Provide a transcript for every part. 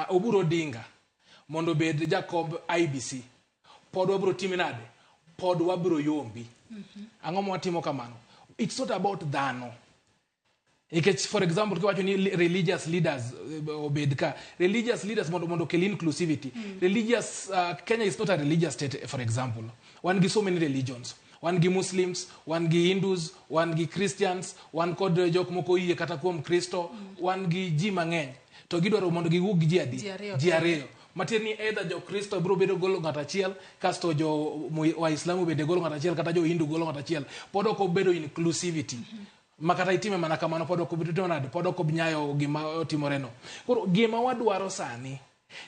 Oburu Odinga mondo obed jakomb IEBC, pod wabiro timi nade? Pod wabiro yombi. Ang'o ma watimo kamano? It's not about dhano. Nikech, for example, kiwacho ni religious leaders obed ka, religious leaders mondo okel inclusivity. Religious Kenya is not a religious state, for example. Wan gi so many religions. Wan gi Muslims, wan gi Hindus, wan gi Christians, wan kod jok moko oyie kata kuom Kristo, wan gi ji mang'eny. To gidwaro mondo giwuog gi ji adi? Ji ariyo. Ji ariyo. Matiende ni either jo Kristo biro bedo golo ng'ato achiel, kasto jo Waislamu bende golo ng'ato achiel, kata jo Hindu golo ng'ato achiel. Pod ok obedo inclusivity. Ma kata itime mana kamano, pod ok obedo nade, pod ok obnyayo gima otimore no. Koro gima wadwaro sani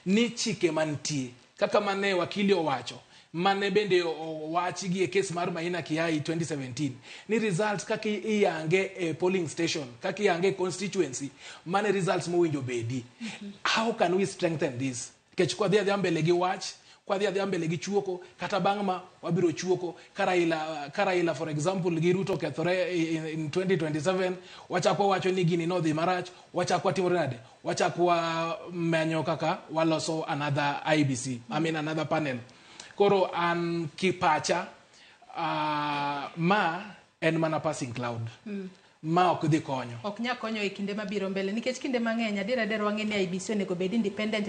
ni chike mantie kaka mane wakili owacho, mane bende owachi gi e kes mar Maina Kiai 2017, ni results kaka iyange e polling station, kaka iyange e constituency, mane results mowinjo bedi. How can we strengthen this? Nikech kwadhi adhiya mbele gi wach, kwadhi adhiya mbele gi chuoko, kata bang' ma wabiro chuoko ka Raila, for example, gi Ruto okethore in 2027, wachako wawacho ni gini nodhi marach, wachako watimore nade, wachako wamenyo kaka waloso another IEBC, I mean, another panel. Koro an kipacha, ma en mana passing cloud ma ok dhi konyo. Ok nya konyo e kinde mabiro mbele, nikech kinde mang'eny, adier adier, wang'e ni IEBC onego bed independent.